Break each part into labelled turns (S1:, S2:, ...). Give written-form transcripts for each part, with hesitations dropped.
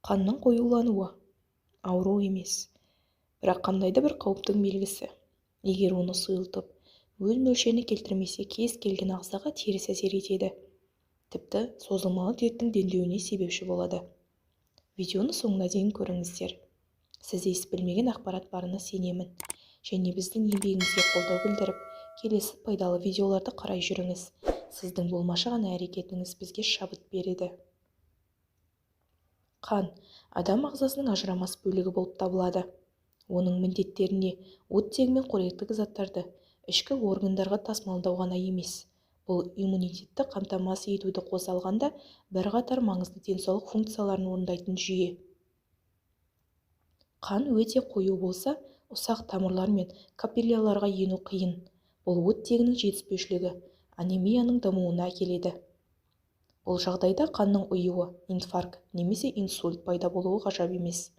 S1: Қанның қоюлануы ауру емес, бірақ қандай да бір қауіптің белгісі. Егер оны сұйылтып, өз мөлшеріне келтірмесе, кез келген ағзаға теріс әсер етеді. Тіпті созылмалы дерттің дендеуіне себепші болады. Видеоны соңына дейін көріңіздер. Сіз естіп білмеген ақпарат барына сенемін. Және біздің еңбегімізге қолдау білдіріп, келесі пайдалы видеоларды қарай жүріңіз. Сіздің болмашы ғана әрекетіңіз бізге шабыт береді. Қан адам ағзасының ажырамас бөлігі болып табылады. Оның міндеттеріне оттегі мен қоректік заттарды ішкі органдарға тасымалдау ғана емес, бұл иммунитетті қамтамасыз етуді қоса алғанда бірқатар маңызды денсаулық функцияларын орындайтын жүйе. Қан өте қою болса, ұсақ тамырлар мен капиллярларға ену қиын. Бұл оттегінің жетіспеушілігі анемияның дамуына әкеледі. Бұл жағдайда қанның ұюы, инфаркт немесе инсульт пайда болуы ғажап емес.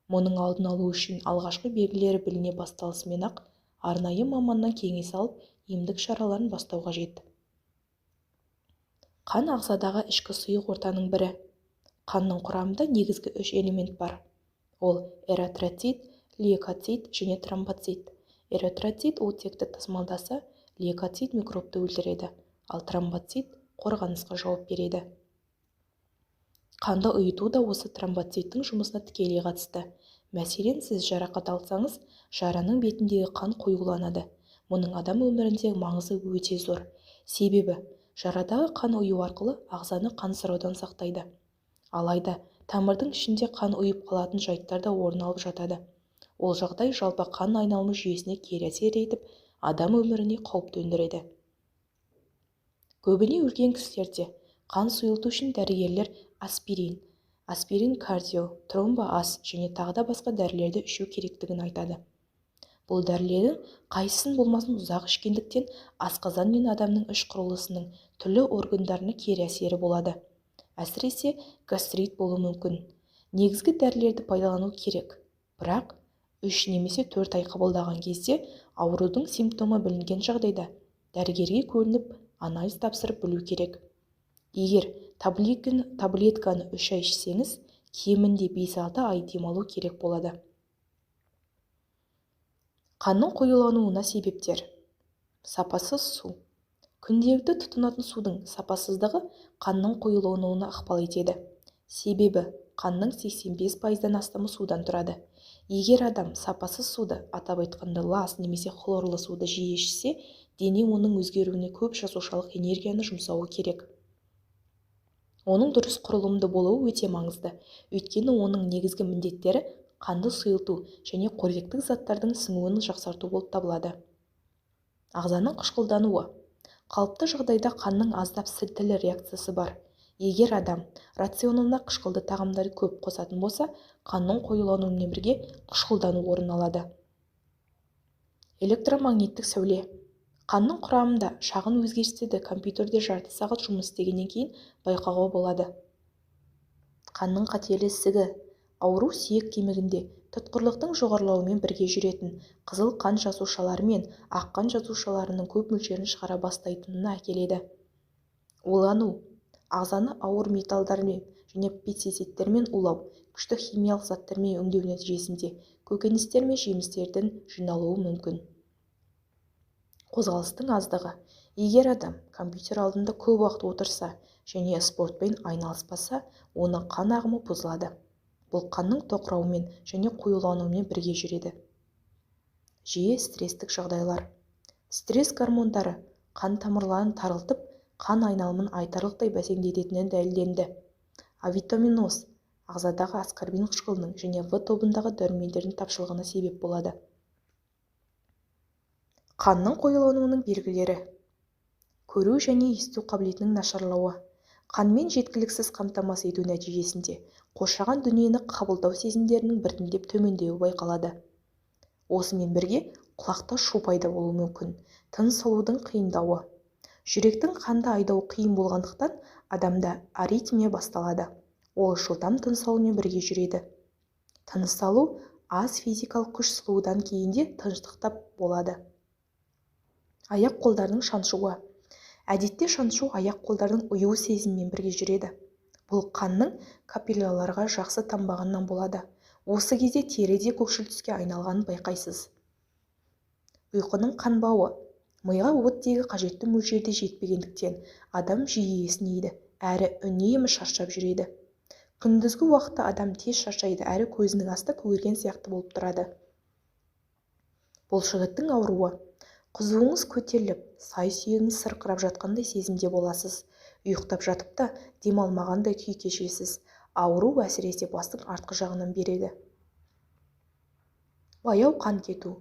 S1: Мұның алдын алу үшін алғашқы белгілері біліне басталысымен-ақ арнайы маманнан кеңес алып, емдік шараларын бастау қажет. Қан ағзадағы ішкі сұйық ортаның бірі. Қанның құрамында негізгі үш элемент бар. Ол эритроцит, лейкоцит және тромбоцит. Эритроцит оттекті тасымалдаса, лейкоцит микробты өлтіреді, ал тромбоцит қорғанысқа жауап береді. Қанды ұйыту да осы тромбоциттің жұмысына тікелей қатысты. Мәселен, сіз жарақат алсаңыз, жараның бетіндегі қан қоюланады. Мұның адам өміріндегі маңызы өте зор. Себебі жарадағы қан ұю арқылы ағзаны қансыраудан сақтайды. Алайда тамырдың ішінде қан ұйып қалатын жайттар да орын алып жатады. Ол жағдай жалпы қан айналымы жүйесіне кері әсер етіп, адам өміріне қауіп төндіреді. Көбіне үлкен кісілерде қан сұйылту үшін дәрігерлер аспирин, аспирин кардио, тромбоас және тағы да басқа дәрілерді ішу керектігін айтады. Бұл дәрілердің қайсысын болмасын ұзақ ішкендіктен асқазан мен адамның іш құрылысының түрлі органдарына кері әсері болады. Әсіресе гастрит болуы мүмкін. Негізгі дәрілерді пайдалану керек. Бірақ 3 немесе 4 ай қабылдаған кезде аурудың симптомы білінген жағдайда дәрігерге көрініп, анализ тапсырып білу керек. Егер таблетканы 3 ай ішсеңіз, кемінде 5-6 ай демалу керек болады. Қанның қоюлануына себептер. Сапасыз су. Күнделікті тұтынатын судың сапасыздығы қанның қоюлануына ықпал етеді. Себебі қанның 85%-дан астамы судан тұрады. Егер адам сапасыз суды, атап айтқанда лас немесе хлорлы суды жиі ішсе, дене оның өзгеруіне көп жасушалық энергияны жұмсауы керек. Оның дұрыс құрылымды болуы өте маңызды, өйткені оның негізгі міндеттері қанды сұйылту және қоректік заттардың сіңуін жақсарту болып табылады. Ағзаның қышқылдануы. Қалыпты жағдайда қанның аздап сілтілі реакциясы бар. Егер адам рационына қышқылды тағамдарды көп қосатын болса, қанның қоюлануымен бірге қышқылдану орын алады. Электромагниттік сәуле. Қанның құрамында шағын өзгерістерді компьютерде жарты сағат жұмыс істегеннен кейін байқауға болады. Қанның қатерлі ісігі. Ауру сүйек кемігінде тұтқырлықтың жоғарылауымен бірге жүретін қызыл қан жасушалары мен ақ қан жасушаларының көп мөлшерін шығара бастайтынына әкеледі. Улану. Ағзаны ауыр металдармен және пестицидтермен улау, күшті химиялық заттармен өңдеу нәтижесінде көкөністер мен жемістердің жиналуы мүмкін. Қозғалыстың аздығы. Егер адам компьютер алдында көп уақыт отырса және спортпен айналыспаса, оның қан ағымы бұзылады. Бұл қанның тоқырауымен және қоюлануымен бірге жүреді. Жиі стресстік жағдайлар. Стресс гормондары қан тамырларын тарылтып, қан айналымын айтарлықтай бәсеңдететіні дәлелденді. Авитаминоз ағзадағы аскорбин қышқылының және В тобындағы дәрумендердің тапшылығына себеп болады. Қанның қоюлануының белгілері. Көру және есту қабілетінің нашарлауы. Қанмен жеткіліксіз қамтамасыз ету нәтижесінде қоршаған дүниені қабылдау сезімдерінің біртіндеп төмендеуі байқалады. Осымен бірге құлақта шу пайда болуы мүмкін, тыныс алудың қиындауы. Жүректің қанды айдауы қиын болғандықтан адамда аритмия басталады. Ол жылдам тыныс алумен бірге жүреді. Тыныс алу аз физикалық күш салудан кейін де тыныштықта болады. Аяқ-қолдардың шаншуы. Әдетте шаншу аяқ-қолдардың ұю сезімімен бірге жүреді. Бұл қанның капиллярларға жақсы тамбағаннан болады. Осы кезде тері де көкшіл түске айналғанын байқайсыз. Ұйқының қанбауы. Миға оттегі қажетті мөлшерде жетпегендіктен адам жиі есінейді, әрі үнемі шаршап жүреді. Күндізгі уақытта адам тез шаршайды, әрі көзінің асты көгерген сияқты болып тұрады. Бұлшықеттің ауруы. Қызуыңыз көтеріліп, сай-сүйегіңіз сырқырап жатқандай сезімде боласыз. Ұйықтап жатып та демалмағандай күй кешесіз. Ауру әсіресе бастың артқы жағынан береді. Баяу қан кету.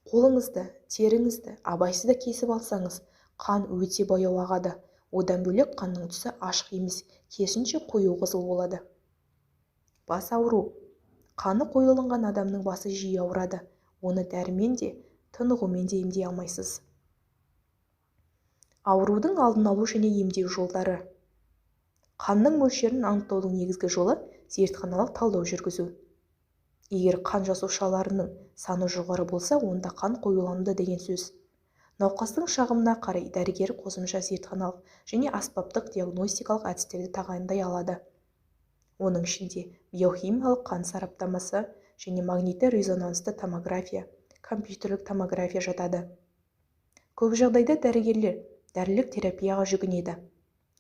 S1: Қолыңызды, теріңізді абайсызда кесіп алсаңыз, қан өте баяу ағады. Одан бөлек қанның түсі ашық емес, керісінше қою қызыл болады. Бас ауру. Қаны қоюланған адамның басы жиі ауырады. Оны дәрімен де, тынығумен де емдей алмайсыз. Аурудың алдын алу және емдеу жолдары. Қанның мөлшерін анықтаудың негізгі жолы зертханалық талдау жүргізу. Егер қан жасушаларының саны жоғары болса, онда қан қоюланды деген сөз. Науқастың шағымына қарай дәрігер қосымша зертханалық және аспаптық диагностикалық әдістерді тағайындай алады. Оның ішінде биохимиялық қан сараптамасы және магнитті-резонансты томография, компьютерлік томография жатады. Көп жағдайда дәрігерлер дәрілік терапияға жүгінеді.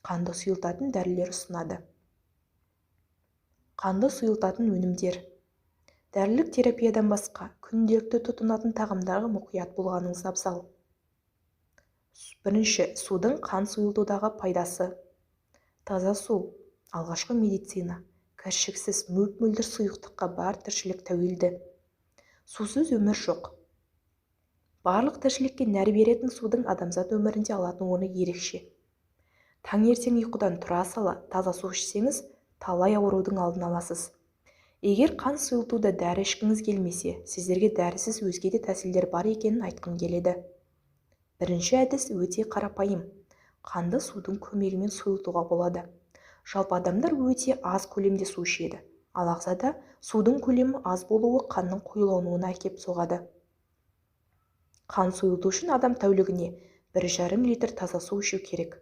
S1: Қанды сұйылтатын дәрілер ұсынады. Қанды сұйылтатын өнімдер. Дәрілік терапиядан басқа күнделікті тұтынатын тағамдарға мұқият болғаныңыз абзал. Бірінші, судың қан сұйылтудағы пайдасы. Таза су, алғашқы медицина, кіршіксіз мөп-мөлдір сұйықтыққа бар тіршілік тәуелді. Сусыз өмір жоқ. Барлық тіршілікке нәр беретін судың адамзат өмірінде алатын орны ерекше. Таңертең ұйқыдан тұра сала таза су ішсеңіз, талай аурудың алдын аласыз. Егер қан сұйылтуда дәрі ішкіңіз келмесе, сіздерге дәрісіз өзге де тәсілдер бар екенін айтқым келеді. Бірінші әдіс өте қарапайым. Қанды судың көмегімен сұйылтуға болады. Жалпы адамдар өте аз көлемде су ішеді. Ал ағзада судың көлемі аз болуы қанның қоюлануына әкеп соғады. Қан сұйылту үшін адам тәулігіне 1,5 литр таза су ішу керек.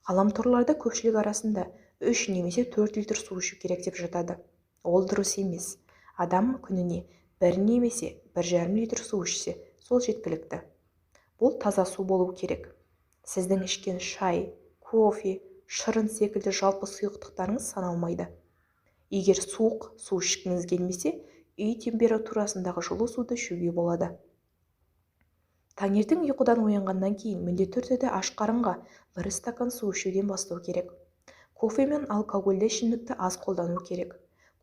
S1: Ғаламторларда көпшілік арасында 3 немесе 4 литр су ішу керек деп жатады. Ол дұрыс емес. Адам күніне 1 немесе 1,5 литр су ішсе, сол жеткілікті. Бұл таза су болу керек. Сіздің ішкен шай, кофе, шырын секілді жалпы сұйықтықтарыңыз саналмайды. Егер суық су ішкіңіз келмесе, үй температурасындағы жылы суды ішуге болады. Таңертең ұйқыдан оянғаннан кейін міндетті түрде аш қарынға 1 стакан су ішуден бастау керек. Кофе мен алкогольді ішімдікті аз қолдану керек.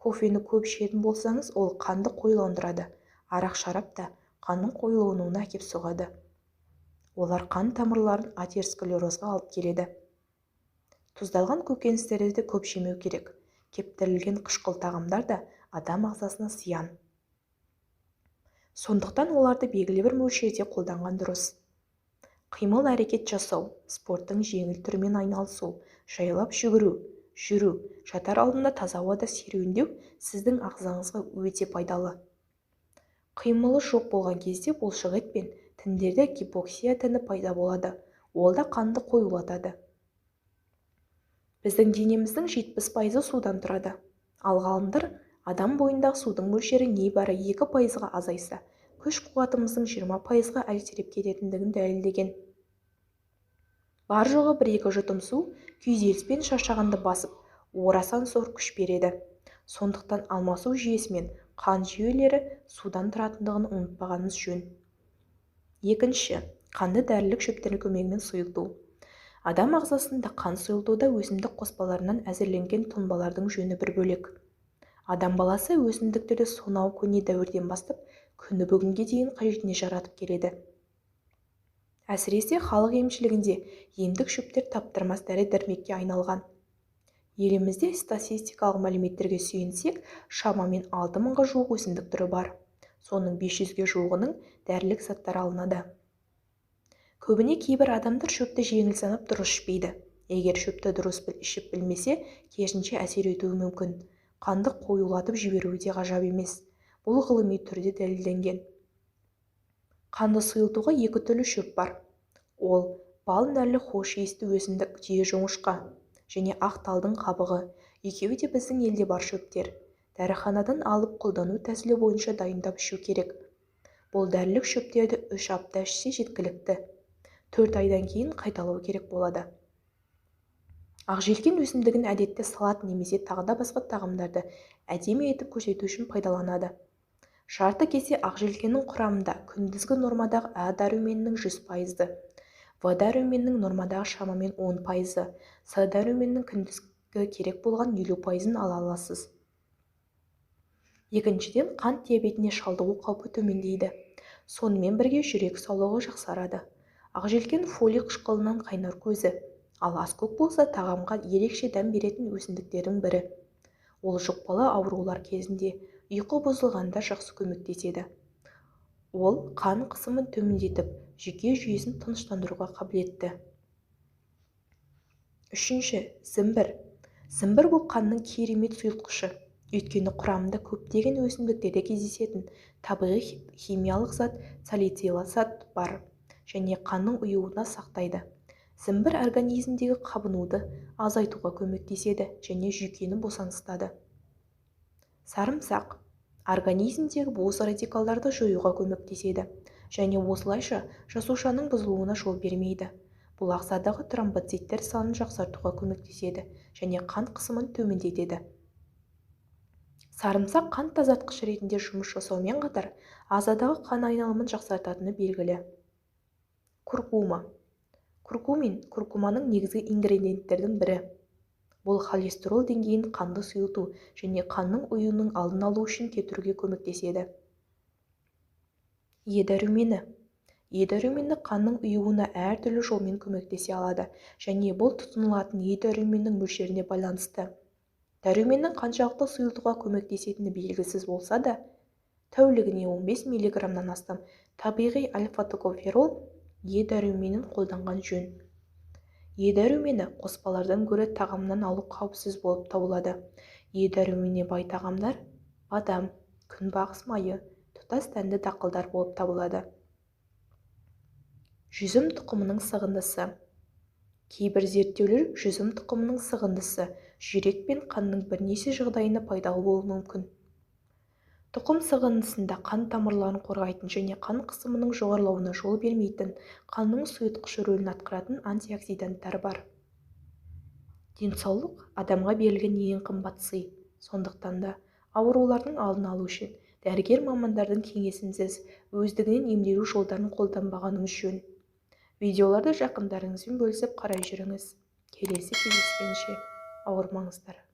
S1: Кофені көп ішетін болсаңыз, ол қанды қоюландырады. Арақ шарап та қанның қоюлануына әкеп соғады. Олар қан тамырларын атеросклерозға алып келеді. Тұздалған көкөністерді көп жемеу керек. Кептірілген қышқыл тағамдар да адам ағзасына зиян. Сондықтан оларды белгілі бір мөлшерде қолданған дұрыс. Қимыл әрекет жасау, спорттың жеңіл түрімен айналысу, жайлап жүгіру, жүру, жатар алдында таза ауада серуендеу сіздің ағзаңызға өте пайдалы. Қимылы жоқ болған кезде бұлшықет пен тіндерде гипоксия тіні пайда болады, ол да қанды қоюлатады. Біздің денеміздің 70% судан тұрады. Ал ғалымдар адам бойындағы судың мөлшері небәрі 2%-ға азайса, күш қуатымыздың 20%-ға әлсіреп кететіндігін дәлелдеген. Бар жоғы 1-2 жұтым су күйзеліс пен шаршағанды басып, орасан зор күш береді. Сондықтан алмасу жүйесі мен қан жүйелері судан тұратындығын ұмытпағанымыз жөн. Екінші, қанды дәрілік шөптердің көмегімен сұйылту. Адам ағзасында қан сұйылтуда өсімдік қоспаларынан әзірленген тұнбалардың жөні бір бөлек. Адам баласы өсімдіктерді сонау көне дәуірден бастап күні бүгінге дейін қажетіне жаратып келеді. Әсіресе халық емшілігінде емдік шөптер таптырмас дәрі-дәрмекке айналған. Елімізде статистикалық мәліметтерге сүйенсек, шамамен 6000-ға жуық өсімдік түрі бар. Соның 500-ге жуығының дәрілік заттары алынады. Көбіне кейбір адамдар шөпті жеңіл санап дұрыс ішпейді. Егер шөпті дұрыс ішіп білмесе, керісінше әсер етуі мүмкін. Қанды қоюлатып жіберуі де ғажап емес. Бұл ғылыми түрде дәлелденген. Қанды сұйылтуға екі түрлі шөп бар. Ол бал нәрлі хош иісті өсімдік түйе жоңышқа және ақ талдың қабығы. Екеуі де біздің елде бар шөптер. Дәріханадан алып қолдану тәсілі бойынша дайындап ішу керек. Бұл дәрілік шөптерді 3 апта ішсе жеткілікті. 4 айдан кейін қайталау керек болады. Ақжелкен өсімдігін әдетте салат немесе тағы да басқа тағамдарды әдемі етіп көрсету үшін пайдаланады. Жарты кесе ақжелкеннің құрамында күндізгі нормадағы А дәруменінің 100%, В дәруменінің нормадағы шамамен 10%, С дәруменінің күндізгі керек болған 50%-ын ала аласыз. Екіншіден, қант диабетіне шалдығу қаупі төмендейді. Сонымен бірге жүрек саулығы жақсарады. Ақжелкен фолий қышқылының қайнар көзі, ал аскөк болса тағамға ерекше дәм беретін өсімдіктердің бірі. Ол жұқпалы аурулар кезінде ұйқы бұзылғанда жақсы көмектеседі. Ол қан қысымын төмендетіп, жүйке жүйесін тыныштандыруға қабілетті. Үшінші, зімбір. Зімбір бұл қанның керемет сұйылтқышы. Өйткені құрамында көптеген өсімдіктерде кездесетін табиғи химиялық зат салицилат бар және қанның ұюына сақтайды. Зімбір организмдегі қабынуды азайтуға көмектеседі және жүйкені босаңсытады. Сарымсақ организмдегі бос радикалдарды жоюға көмектеседі және осылайша жасушаның бұзылуына жол бермейді. Бұл ағзадағы тромбоциттер санын жақсартуға көмектеседі және қан қысымын төмендетеді. Сарымсақ қан тазартқыш ретінде жұмыс жасаумен қатар, ағзадағы қан айналымын жақсартатыны белгілі. Куркума. Куркумин куркуманың негізгі ингредиенттердің бірі. Бұл холестерол деңгейін қанды сұйылту және қанның ұюының алдын алу үшін кетіруге көмектеседі. Е дәрумені. Е дәрумені қанның ұюына әртүрлі жолмен көмектесе алады және бұл тұтынылатын Е дәруменінің мөлшеріне байланысты. Дәруменнің қаншалықты сұйылтуға көмектесетіні белгісіз болса да, тәулігіне 15 миллиграммнан астам табиғи альфа-токоферол Е дәруменін қолданған жөн. Е дәрумені қоспалардан гөрі тағамнан алу қауіпсіз болып табылады. Е дәруменіне бай тағамдар бадам, күнбағыс майы, тұтас дәнді дақылдар болып табылады. Жүзім тұқымының сығындысы. Кейбір зерттеулер жүзім тұқымының сығындысы жүрек пен қанның бірнеше жағдайына пайдалы болуы мүмкін. Тұқым сығындысында қан тамырларын қорғайтын және қан қысымының жоғарылауына жол бермейтін, қанның сұйытқышы рөлін атқаратын антиоксиданттар бар. Денсаулық адамға берілген ең қымбат сый. Сондықтан да аурулардың алдын алу үшін дәрігер мамандардың кеңесінсіз өздігінен емделу жолдарын қолданбағаныңыз жөн. Видеоларды жақындарыңызбен бөлісіп қарай жүріңіз. Келесі кездескенше ауырмаңыздар.